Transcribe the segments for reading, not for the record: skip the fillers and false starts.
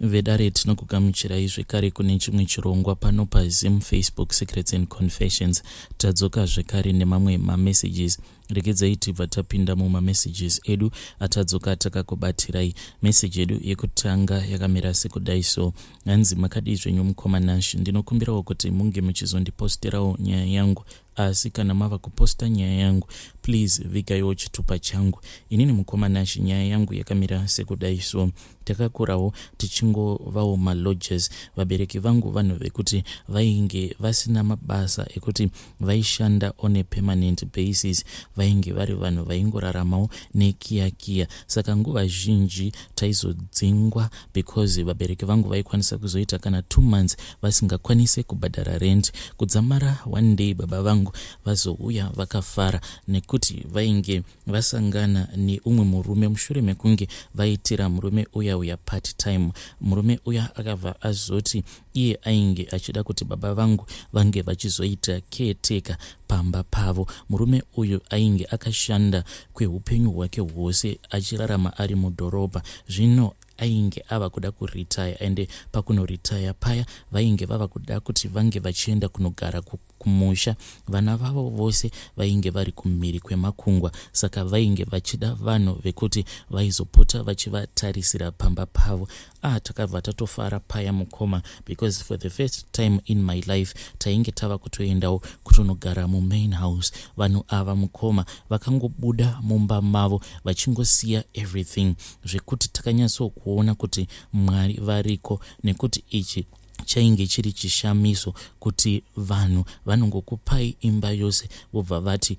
Vedare, tinokugamuchirai zvekare kune chimwe chirongwa pano paZim Facebook Secrets and Confessions. Tadzoka zvekare nemamwe mamessages. Regedzai tibva tapinda mumamessages edu atadzoka takakubatirai. Message yedu yekutanga yakamira sekudai so. Hanzi, "Makadii zvenyu mukoma Nash? Ndinokumbirawo kuti munge muchizondiposterawo nyaya yangu, asi kana mava kuposta nyaya yangu, please vigaiwo chitupa changu. Inini mukoma Nash, nyaya yangu yakamira sekudai so. Takakurawo tichingovawo malodgers. Vabereki vangu vanhu vekuti vainge vasina mabasa ekuti vaishanda on a permanent basis. Vainge vari vanhu vaingoraramawo nekiyakiya. Saka nguva zhinji taizodzingwa because vabereki vangu vaikwanisa kuzoita kana 2 months vasingakwanisi kubhadhara rent. Kudzamara one day baba vangu vazouya vakafara nekuti vainge vasangana neumwe murume mushure mekunge vaitira murume uya uya part time. Murume uya akabva azoti iye ainge achida kuti baba vangu vange vachizoita caretaker pamba pavo. Murume uyu ainge akashanda kweupenyu hwake hwose achirarama ari mudhorobha. Zvino ainge ava kuda kuretire, ende pakunoretire paya vainge vava kuda kuti vange vachienda kunogara kumusha. Vana vavo vose vainge vari kumhiri kwemakungwa, saka vainge vachida vanhu vekuti vaizopota vachivatarisira pamba pavo. Ah, takabva tatofara paya mukoma, because for the first time in my life tainge tava kutoendawo kutonogara mumain house. Vanhu ava mukoma vakangobuda mumba mavo vachingosiya everything, zvekuti takanyatsokuona kuti Mwari variko, nekuti ichi chainge chiri chishamiso kuti vanhu vanongokupai imba yose, vobva vati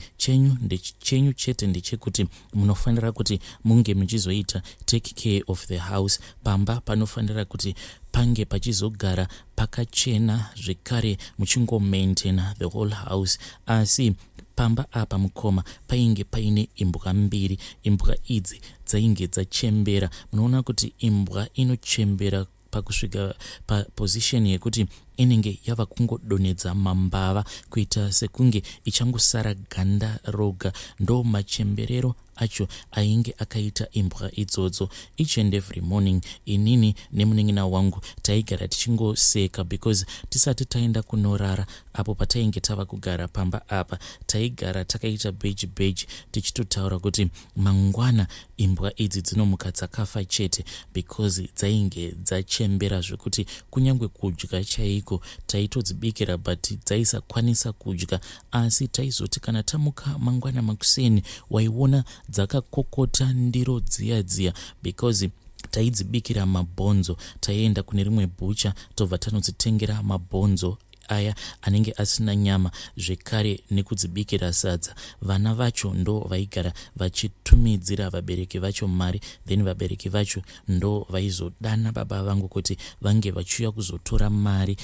chenyu chete ndechekuti munofanira kuti munge muchizoita take care of the house. Pamba panofanira kuti pange pachizogara pakachena, zvekare muchingomaintaina the whole house. Asi pamba apa mukoma painge paine imbwa mbiri. Imbwa idzi dzainge dzachembera. Munoona kuti imbwa inochembera pakusvika paposition yekuti inenge yava kungodonhedza mambava, kuita sekunge ichangosara ganda roga. Ndo machemberero acho ainge akaita imbwa idzodzo. Each and every morning inini nemunin'ina wangu taigara tichingoseka, because tisati taenda kunorara, apo patainge tava kugara pamba apa, taigara takaita beji beji tichitotaura kuti mangwana imbwa idzi dzinomuka dzakafa chete, because dzainge dzachembera zvekuti kunyange kudya chaiko taitodzibikira, but dzaisakwanisa kudya. Asi taizoti kana tamuka mangwana makuseni, waiona dzakakokota ndiro dziya dziya, because taidzibikira mabhonzo. Taienda kune rimwe bhucha, tobva tanodzitengera mabhonzo aya anenge asina nyama, zvekare nekudzibikira sadza. Vana vacho ndo vaigara vachitumidzira vabereki vacho mari, then vabereki vacho ndo vaizodana baba vangu kuti vange vachiuya kuzotora mari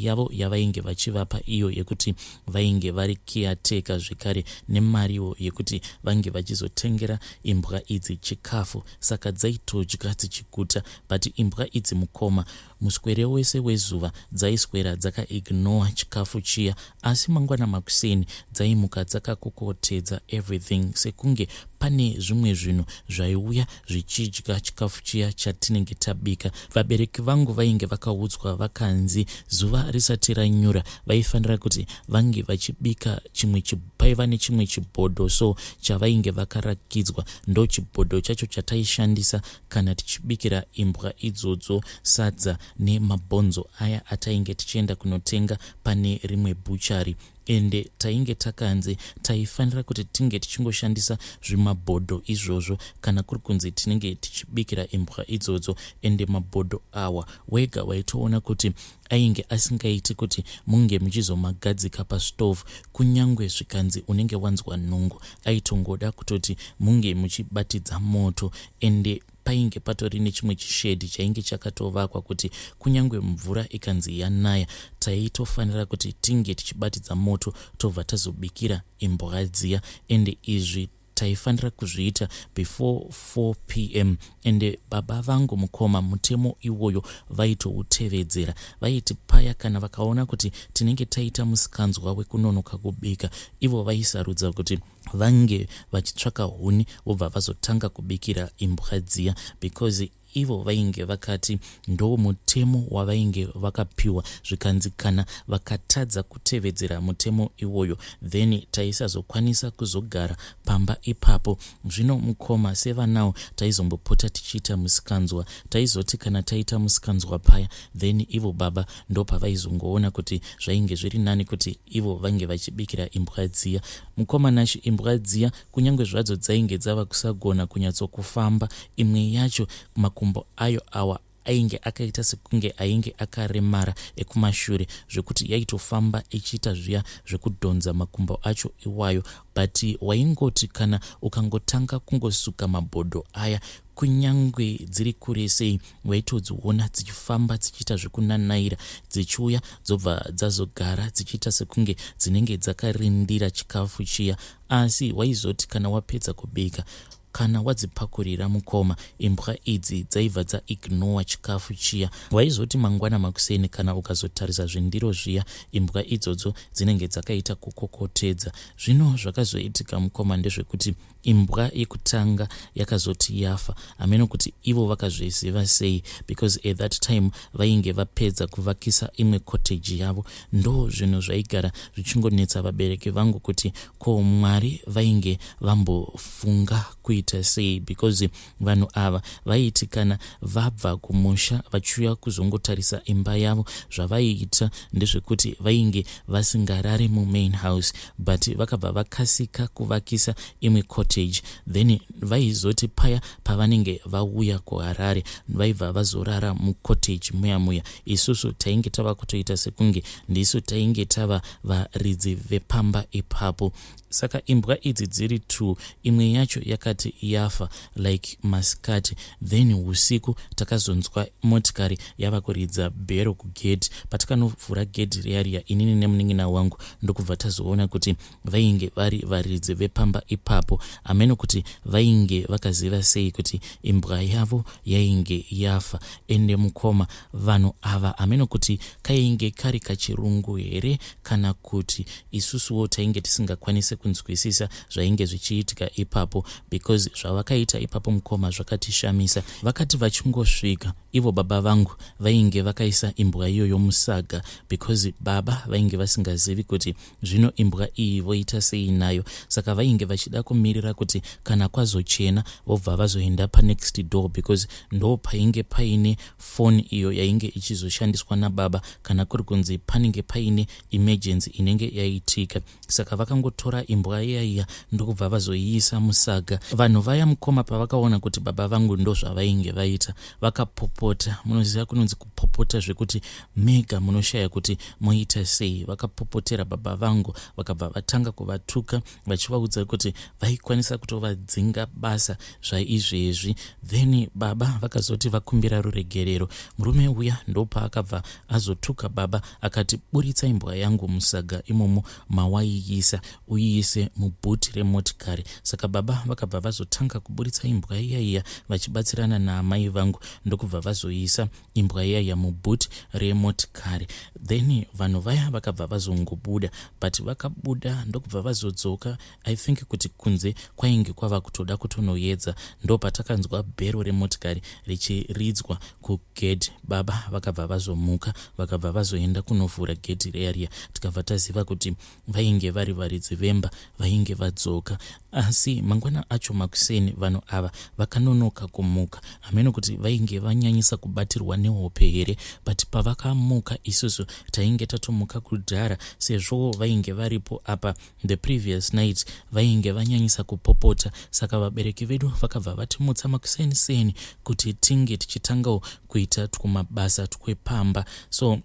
yavo yavainge vachivapa, iyo yekuti vainge vari caretaker, zvekare nemariwo yekuti vange vachizotengera imbwa idzi chikafu. Saka dzaitodya dzichiguta, but imbwa idzi mukoma, muswere wese wezuva dzaiswera dzakaignora chikafu chiya, asi mangwana makuseni dzaimuka dzakakokotedza everything, sekunge pane zvimwe zvinhu zvaiuya zvichidya chikafu chiya chatinenge tabika. Vabereki vangu vainge vakaudzwa, vakanzi zuva risati ranyura vaifanira kuti vange vachibika chimwe. Paiva nechimwe chibhodho so chavainge vakarakidzwa. Ndo chibhodho chacho chataishandisa kana tichibikira imbwa idzodzo sadza nemabhonzo aya atainge tichienda kunotenga pane rimwe butchery. Ende tainge takanzi taifanira kuti tinge tichingoshandisa zvimabhodho izvozvo kana kuri kunzi tinenge tichibikira imbwa idzodzo. Ende mabhodho awa wega waitoona kuti ainge asingaiti kuti munge muchizomagadzika pastovhu. Kunyange zvikanzi unenge wanzwa nungo, aitongoda kutoti munge muchibatidza moto. Ende painge patori nechimwe chished chainge chakatovakwa kuti kunyange mvura ikanzi yanaya, taitofanira kuti tinge tichibatidza moto, tobva tazobikira imbwa dziya. Ende izvi taifanira kuzviita before 4 p.m. Ende baba vangu mukoma, mutemo iwoyo vaitoutevedzera. Vaiti paya kana vakaona kuti tinenge taita musikanzwa wekunonoka kubika, ivo vaisarudza kuti vange vachitsvaka huni, vobva vazotanga kubikira imbwa dziya, because ivo vainge vakati ndo mutemo wavainge vakapiwa, zvikanzi kana vakatadza kutevedzera mutemo iwoyo then taisazokwanisa kuzogara pamba ipapo. Zvino mukoma, sevanawo taizombopota tichiita musikanzwa. Taizoti kana taita musikanzwa paya, then ivo baba ndopavaizongoona kuti zvainge zviri nani kuti ivo vange vachibikira imbwa dziya. Mukoma Nashi, imbwa dziya kunyange zvadzo dzainge dzava kusagona kunyatsokufamba, imwe yacho makumbo ayo awa ainge akaita sekunge ainge akaremara ekumashure, zvekuti yaitofamba ichiita zviya zvekudhonza makumbo acho iwayo. But waingoti kana ukangotanga kungosuka mabhodho aya, kunyange dziri kure sei, waitodziona dzichifamba dzichiita zvekunanaira dzichiuya, dzobva dzazogara dzichiita sekunge dzinenge dzakarindira chikafu chiya. Asi waizoti kana wapedza kubika, kana wadzipakurira, mukoma, imbwa idzi dzaibva dzaignora chikafu chiya. Waizoti mangwana makuseni kana ukazotarisa zvindiro zviya, imbwa idzodzo dzinenge dzakaita kukokotedza. Zvino zvakazoitika, mukoma, ndezvekuti imbwa yekutanga yakazoti yafa. Hameno kuti ivo vakazviziva sei, because at that time vainge vapedza kuvakisa imwe cottage yavo. Ndo zvinhu zvaigara zvichingonetsa vabereki vangu kuti ko Mwari vainge vambofunga kuita sei, because vanhu ava vaiti kana vabva kumusha vachiuya kuzongotarisa imba yavo, zvavaiita ndezvekuti vainge vasingarari mumain house, but vakabva vakasika kuvakisa imwe cottage. Then vaizoti paya pavanenge vauya kuHarare, vaibva vazorara mucottage muya muya. Isusu tainge tava kutoita sekunge ndisu tainge tava varidzi vepamba ipapo. Saka imbwa idzi dziri two, imwe yacho yakati yafa like masikati. Then usiku takazonzwa motikari yava kuridza bhero kugedhi. Patakanovhura gedhi riya riya, inini nemunin'ina wangu, ndokubva tazoona kuti vainge vari varidzi vepamba ipapo. Hameno kuti vainge vakaziva sei kuti imbwa yavo yainge yafa. Ende mukoma, vanhu ava, hameno kuti kainge kari kachirungu here kana kuti isusuwo tainge tisingakwanisi kunzwisisa zvainge zvichiitika ipapo, because zvavakaita ipapo, mukoma, zvakatishamisa. Vakati vachingosvika ivo, baba vangu vainge vakaisa imbwa iyoyo musaga, because baba vainge vasingazivi kuti zvino imbwa iyi voita sei nayo. Saka vainge vachida kumirira kuti kana kwazochena vobva vazoenda panext door, because ndo painge paine foni iyo yainge ichizoshandiswa nababa kana kuri kunzi panenge paine emergency inenge yaitika. Saka vakangotora imbwa iyaiya ndokubva vazoiisa musaga. Vanhu vaya, mukoma, pavakaona kuti baba vangu ndo zvavainge vaita, vakapopota. Munoziva kunonzi kupopota zvekuti mega munoshaya kuti moita sei. Vakapopotera baba vangu, vakabva vatanga kuvatuka, vachivaudza kuti vaikwanisa kutovadzinga basa zvaizvezvi. Then baba vakazoti vakumbira ruregerero. Murume uya ndopaakabva azotuka baba, akati, "Buritsa imbwa yangu musaga imomo mawaiisa, uiise mubhuti remotikari." Saka baba vakabva vazotanga kuburitsa imbwa iyaiya vachibatsirana naamai vangu, ndokubva vazoisa imbwa iyaiya mubhuti remotikari. Then vanhu vaya vakabva vazongobuda, but vakabuda ndokubva vazodzoka, I think kuti kunze kwainge kwava kutoda kutonoedza. Ndo patakanzwa bhero remotikari richiridzwa kugedhi. Baba vakabva vazomuka, vakabva vazoenda kunovhura gedhi riya riya. Tikabva taziva kuti vainge vari varidzi vemba vainge vadzoka. Asi mangwana acho makuseni vanhu ava vakanonoka kumuka. Hameno kuti vainge vanyanyisa kubatirwa nehope here, but pavakamuka isusu tainge tatomuka kudhara, sezvo vainge varipo apa the previous night vainge vanyanyisa kupopota. Saka vabereki vedu vakabva vatimutsa makuseni seni kuti tinge tichitangawo kuita twumabasa twepamba. So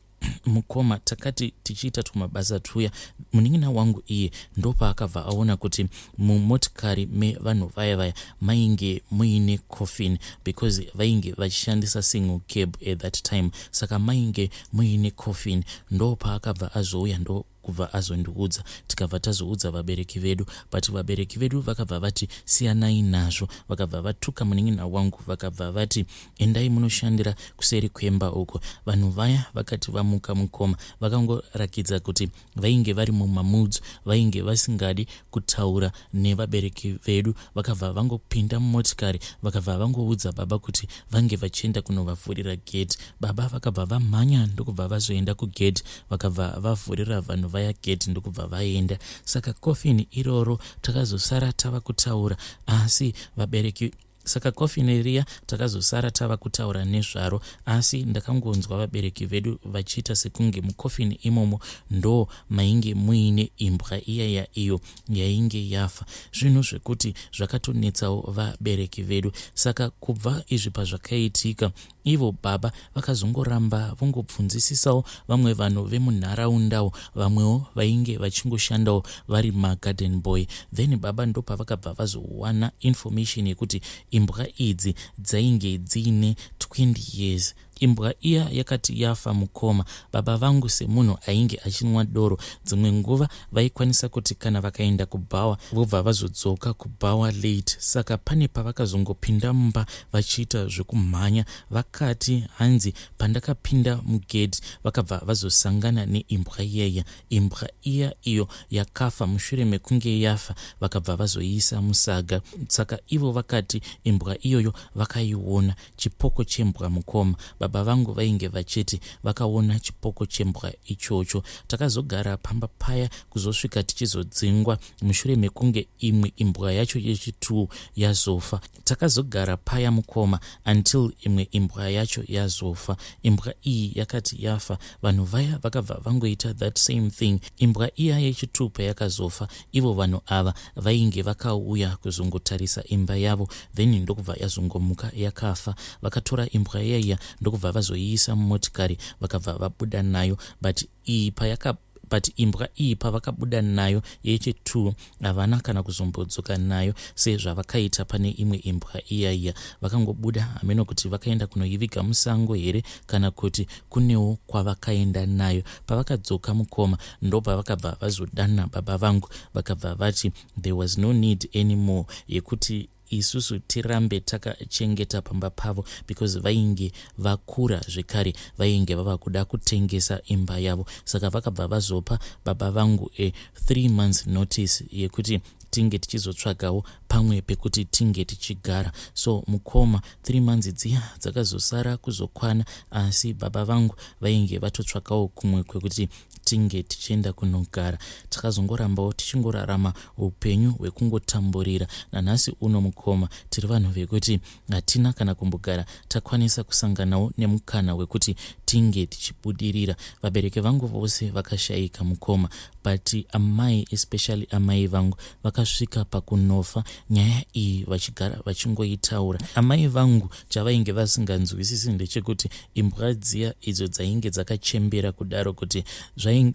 mukoma, takati tichiita twumabasa tuya, munin'ina wangu iye ndopaakabva aona kuti mumotikari mevanhu vaya vaya mainge muine coffin, because vainge vachishandisa single cab at that time. Saka mainge muine coffin. Ndopaakabva azouya ndo. Kubva azondiudza, tikabva tazoudza vabereki vedu, but vabereki vedu vakabva vati siyanai nazvo. Vakabva vatuka munin'ina wangu, vakabva vati endai munoshandira kuseri kwemba uko. Vanhu vaya vakati vamuka mukoma, vakangorakidza kuti vainge vari mumamoods, vainge vasingadi kutaura nevabereki vedu. Vakabva vangopinda mumotikari, vakabva vangoudza baba kuti vange vachienda kunovavhurira gate. Baba vakabva vamhanya ndokubva vazoenda kugate, vakabva vavhurira vanhu vaya gate ndokubva vaenda. Saka coffin iroro takazosara tava kutaura, asi vabereki, saka coffin riya takazosara tava kutaura nezvaro, asi ndakangonzwa vabereki vedu vachiita sekunge mucoffin imomo ndo mainge muine imbwa iyaya iyo yainge yafa, zvinhu zvekuti zvakatonetsawo vabereki vedu. Saka kubva izvi pazvakaitika, ivo baba vakazongoramba vongobvunzisisawo vamwe vanhu vemunharaundawo, vamwewo vainge vachingoshandawo vari magarden boy. Then baba ndopavakabva vazowana information yekuti imbwa idzi dzainge dziine 20 years. Imbwa iya yakati yafa mukoma, baba vangu semunhu ainge achinwa doro, dzimwe nguva vaikwanisa kuti kana vakaenda kubhawa vobva vazodzoka kubhawa late. Saka pane pavakazongopinda mumba vachiita zvekumhanya, vakati hanzi pandakapinda mugedhi vakabva vazosangana neimbwa iyaya, imbwa iya iyo yakafa. Mushure mekunge yafa vakabva vazoiisa musaga. Saka ivo vakati imbwa iyoyo vakaiona chipoko chembwa mukoma. Baba vangu vainge vachiti vakaona chipoko chembwa ichocho. Takazogara pamba paya kuzosvika tichizodzingwa mushure mekunge imwe imbwa yacho yechi2 yazofa. Takazogara paya mukoma until imwe imbwa yacho yazofa. Imbwa iyi yakati yafa, vanhu vaya vakabva vangoita that same thing. Imbwa iya yechi2 payakazofa, ivo vanhu ava vainge vakauya kuzongotarisa imba yavo, then ndokubva yazongomuka yakafa. Vakatora imbwa iyaiya ndokubva vazoiisa mumotikari, vakabva vabuda nayo. But iyi payaka but imbwa iyi pavakabuda nayo yechi2, havana kana kuzombodzoka nayo sezvavakaita pane imwe imbwa iyaiya. Vakangobuda, hameno kuti vakaenda kunoiviga musango here kana kuti kunewo kwavakaenda nayo. Pavakadzoka mukoma, ndopavakabva vazodana baba vangu, vakabva vati there was no need anymore yekuti isusu tirambe takachengeta pamba pavo because vainge vakura zvekare, vainge vava kuda kutengesa imba yavo. Saka vakabva vazopa baba vangu a 3 months notice yekuti tinge tichizotsvagawo pamwe pekuti tinge tichigara. So mukoma, 3 months dziya dzakazosara kuzokwana, asi baba vangu vainge vatotsvakawo kumwe kwekuti tinge tichienda kunogara. Takazongorambawo tichingorarama upenyu hwekungotamburira. Nanhasi uno mukoma, tiri vanhu vekuti hatina kana kumbogara takwanisa kusanganawo nemukana wekuti tinge tichibudirira. Vabereki vangu vose vakashayika mukoma, but amai, especially amai vangu, vakasvika pakunofa nyaya iyi vachigara vachingoitaura. Amai vangu chavainge vasinganzwisisi ndechekuti imbwa dziya idzo dzainge dzakachembera kudaro, kuti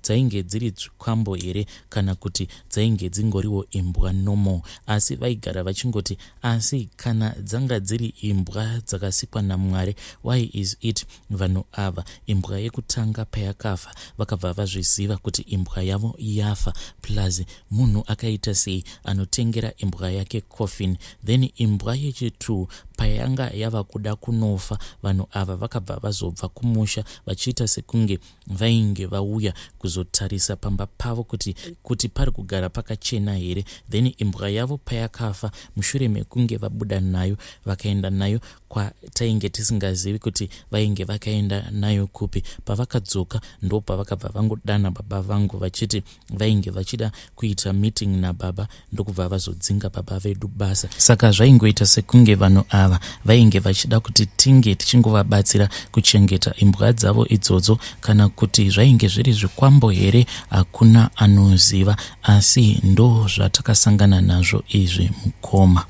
dzainge dziri zvikwambo here kana kuti dzainge dzingoriwo imbwa normal. Asi vaigara vachingoti, asi kana dzanga dziri imbwa dzakasikwa naMwari, why is it vanhu ava imbwa yekutanga payakafa vakabva vazviziva kuti imbwa yavo yafa? Plus munhu akaita sei anotengera imbwa yake coffin? Then imbwa yechi2 payanga yava kuda kunofa, vanhu ava vakabva vazobva kumusha vachiita sekunge vainge vauya kuzotarisa pamba pavo kuti pari kugara pakachena here. Then imbwa yavo payakafa, mushure mekunge vabuda nayo vakaenda nayo kwatainge tisingazivi kuti vainge vakaenda nayo kupi, pavakadzoka ndo pavakabva vangodana baba vangu vachiti vainge vachida kuita meeting nababa, ndokubva vazodzinga baba vedu basa. Saka zvaingoita sekunge vanhu ava vainge vachida kuti tinge tichingovabatsira kuchengeta imbwa dzavo idzodzo, kana kuti zvainge zviri zvikwambo here, hakuna anoziva. Asi ndo zvatakasangana nazvo izvi mukoma.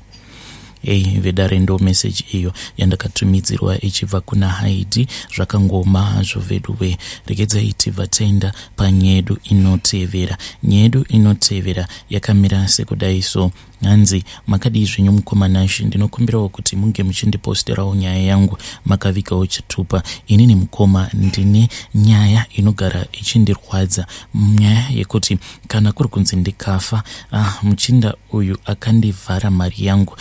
Ei vedare ndo message iyo yandakatumidzirwa ichibva kuna Haidi. Zvakangoma hazvo veduwe. Regedzai tibva taenda panyedu inotevera. Nyedu inotevera yakamira sekudai so. Hanzi makadii zvenyu mukoma Nashe, ndinokumbirawo kuti munge muchindiposterawo nyaya yangu makavigawo chitupa. Inini mukoma ndine nyaya inogara ichindirwadza, nyaya yekuti kana kuri kunzi ndikafa, ah, muchinda uyu akandivhara mari yangu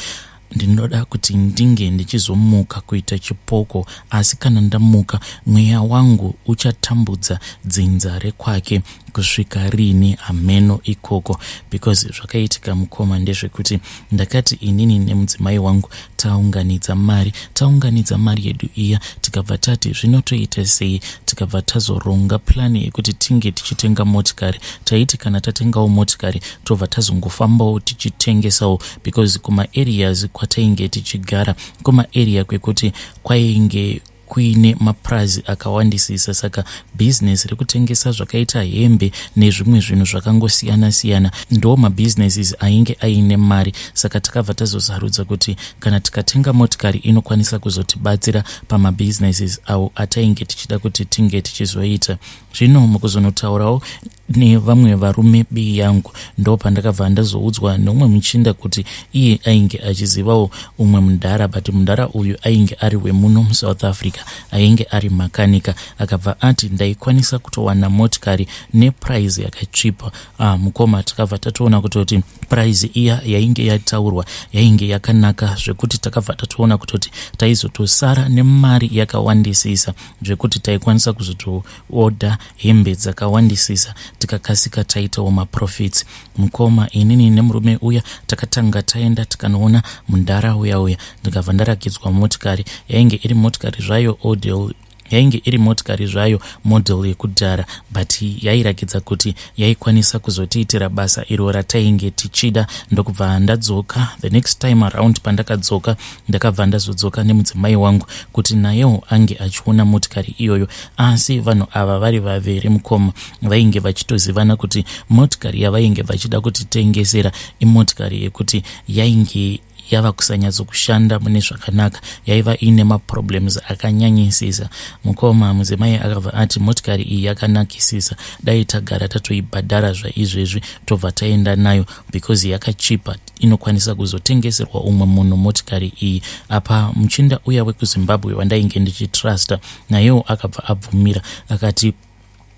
ndinoda kuti ndinge ndichizomuka kuita chipoko asi kana ndamuka mweya wangu uchatambudza dzinza rekwake kusvika rini hameno ikoko because zvakaitika mukoma ndezvekuti ndakati inini nemudzimai wangu taunganidza mari taunganidza mari yedu iya tikabva tati zvinotoita sei tikabva tazoronga plani yekuti tinge tichitenga motikari taiti kana tatengawo motikari tobva tazongofambawo tichitengesawo because kumaareas kwatainge tichigara kumaarea kwekuti kwainge kuine mapurazi akawandisisa saka bhizinesi rekutengesa zvakaita hembe nezvimwe zvinhu zvakangosiyana siyana ndo mabhizinesis ainge aine mari saka takabva tazosarudza kuti kana tikatenga motikari inokwanisa kuzotibatsira pamabhizinesis awo atainge tichida kuti tinge tichizoita Zvino mukuzonotaurawo nevamwe varume bii yangu ndopandakabva ndazoudzwa neumwe muchinda kuti iye ainge achizivawo umwe mudhara but mudhara uyu ainge ari wemuno musouth africa ainge ari makanika akabva ati ndaikwanisa kutowana motikari neprize yakachipa ah, mukoma takabva tatoona kutoti prize iya yainge yataurwa yainge yakanaka zvekuti takabva tatoona kutoti taizotosara nemari yakawandisisa zvekuti taikwanisa kuzotoodha hembe dzakawandisisa tikakasika taitawo maprofits mukoma inini nemurume uya takatanga taenda tikanoona mundara uya uya ndikabva ndarakidzwa motikari yainge iri motikari zvayo odel yainge iri motikari zvayo model yekudhara but yairakidza kuti yaikwanisa kuzotiitira basa iro ratainge tichida ndokubva ndadzoka the next time around pandakadzoka Ndakabva ndazodzoka nemudzimai wangu kuti nayewo ange achiona motikari iyoyo asi vanhu ava vari vaviri mukoma vainge vachitozivana kuti motikari yavainge vachida kutitengesera imotikari yekuti yainge yava kusanyatsokushanda mune zvakanaka yaiva iine maproblems akanyanyisisa mukoma mudzimai akabva ati motikari iyi yakanakisisa dai tagara tatoibhadhara zvaizvezvi tobva taenda nayo because yakachipa inokwanisa kuzotengeserwa umwe munhu motikari iyi apa muchinda uya wekuzimbabwe wandainge ndichitrusta nayewo akabva abvumira akati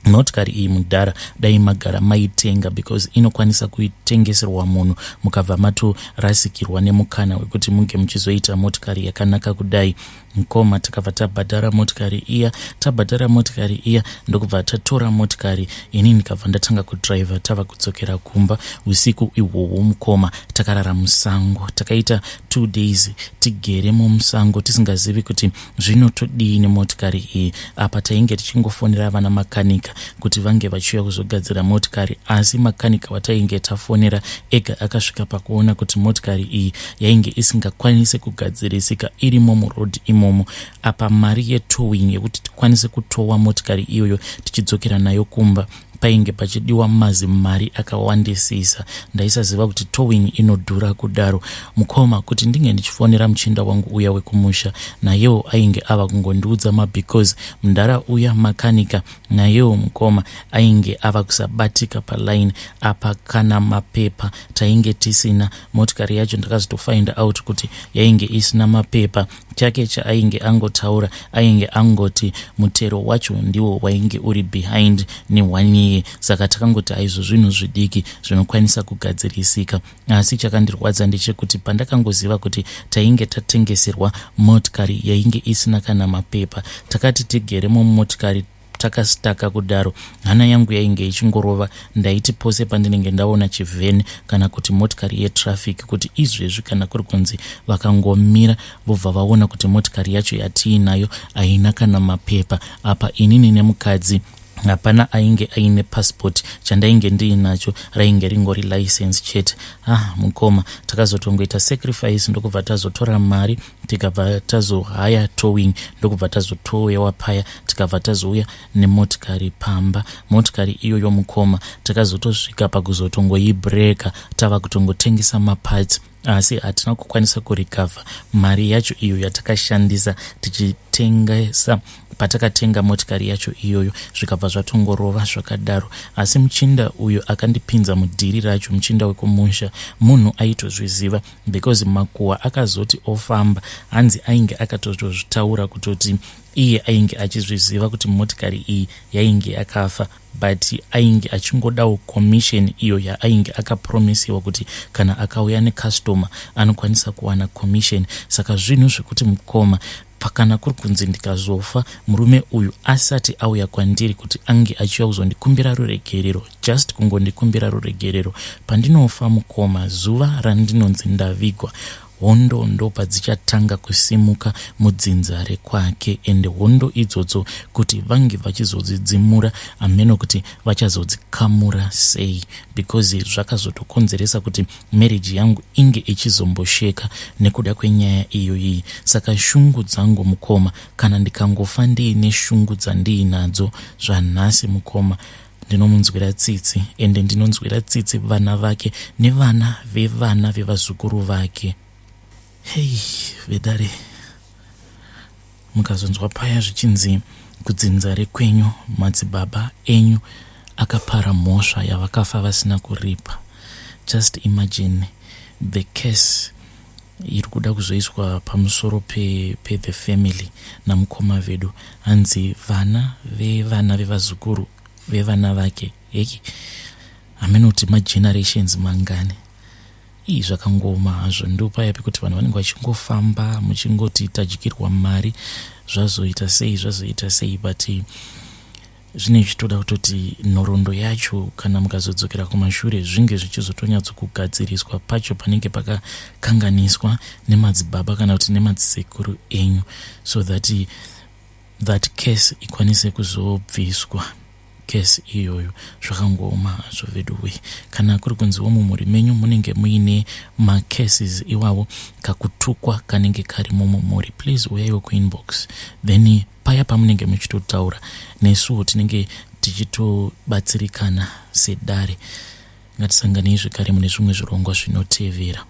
motikari iyi mudhara dai magara maitenga because inokwanisa kuitengeserwa munhu mukabva matorasikirwa nemukana wekuti munge muchizoita motikari yakanaka kudai Mkoma takabva tabhadhara motikari iya tabhadhara motikari iya ndokubva tatora motikari ini ndikabva ndatanga kudriver tava kudzokera kumba usiku ihwohwo mukoma takarara musango takaita two days tigere mumusango tisingazivi kuti zvino todii nemotikari iyi apa tainge tichingofonera vana makanika kuti vange vachiuya kuzogadzira motikari asi makanika watainge tafonera ega akasvika pakuona kuti motikari iyi yainge isingakwanise kugadzirisika irimo muroad imomo apa mari yetowing yekuti tikwanise kutowa motikari iyoyo tichidzokera nayo kumba painge pachidiwa mazimari akawandisisa ndaisaziva kuti towing inodhura kudaro mukoma kuti ndinge ndichifonera muchinda wangu uya wekumusha nayewo ainge ava kungondiudza mabecause mudhara uya makanika Nayewo mukoma ainge ava kusabatika paline apa kana mapepa tainge tisina. Motikari yacho ndakazotofind out kuti yainge isina mapepa. Chake chaainge angotaura ainge angoti mutero wacho ndiwo wainge uri behind neone year saka takangoti haizvo zvinhu zvidiki zvinokwanisa kugadzirisika. Asi chakandirwadza ndechekuti pandakangoziva kuti tainge tatengeserwa motikari yainge isina kana mapepa, takati tigere mumotikari takastaka kudaro hana yangu yainge ichingorova ndaiti pose pandinenge ndaona chivheni kana kuti motikari yetraffic kuti izvezvi kana kuri kunzi vakangomira vobva vaona kuti motikari yacho yatiinayo haina kana mapepa apa inini nemukadzi hapana ainge aine passport chandainge ndiinacho rainge ringori license chete ah mukoma takazotongoita sacrifice ndokubva tazotora mari tikabva tazohaya towing ndokubva tazotowewa paya tikabva tazouya nemotikari pamba motikari iyoyo mukoma takazotosvika pakuzotongoibreka tava kutongotengesa maparts. Asi hatina kukwanisa kurecover mari yacho iyo yatakashandisa tichitengesa patakatenga motikari yacho iyoyo, zvikabva zvatongorova zvakadaro. Asi muchinda uyo akandipinza mudhiri racho, muchinda wekumusha, munhu aitozviziva because makuhwa akazoti ofamba, hanzi ainge akatotozvitaura kutoti iye ainge achizviziva kuti motikari iyi yainge yakafa, but ainge achingodawo commission iyo yaainge akapromisiwa kuti kana akauya necustomer anokwanisa kuwana commission. Saka zvinhu zvekuti mukoma, pakana kuri kunzi ndikazofa murume uyu asati auya kwandiri kuti ange achiuya kuzondikumbira ruregerero, just kungondikumbira ruregerero, pandinofa mukoma, zuva randinonzi ndavigwa, hondo ndo padzichatanga kusimuka mudzinza rekwake. Ende hondo idzodzo kuti vange vachizodzidzimura, hameno kuti vachazodzikamura sei, because zvakazotokonzeresa kuti marriage yangu inge ichizombosheka nekuda kwenyaya iyoyi. Saka shungu dzangu mukoma, kana ndikangofa ndiine shungu dzandiinadzo zvanhasi mukoma, ndinomunzwira tsitsi, ende ndinonzwira tsitsi vana vake nevana vevana vevazukuru vake. Hei vedare, mukazonzwa paya zvichinzi kudzinza rekwenyu madzibaba enyu akapara mhosva yavakafa vasina kuripa, just imagine the case iri kuda kuzoiswa pamusoro pethe pe family namukoma vedu. Hanzi vana vevana vevazukuru vevana vake. Heki, hameno kuti magenerations mangani. Ii, zvakangoma hazvo. Ndo paya pekuti vanhu vanenge vachingofamba muchingoti tadyirwa mari, zvazoita sei, zvazoita sei, but zvinenge zvichitoda kutoti nhoroondo yacho kana mukazodzokera kumashure zvinge zvichizotonyatsokugadziriswa pacho panenge pakakanganiswa nemadzibaba kana kuti nemadzisekuru enyu, so that that case ikwanise kuzobviswa, case iyoyo. Zvakangooma hazvo veduwe. Kana kuri kunziwo mumhuri menyu munenge muine macases iwawo, kakutukwa kanenge karimo mumhuri, please uyaiwo kuinbox. Then paya pamunenge muchitotaura nesuwo tinenge tichitobatsirikana sedare. Ngatisanganei zvekare mune zvimwe zvirongwa zvinotevera.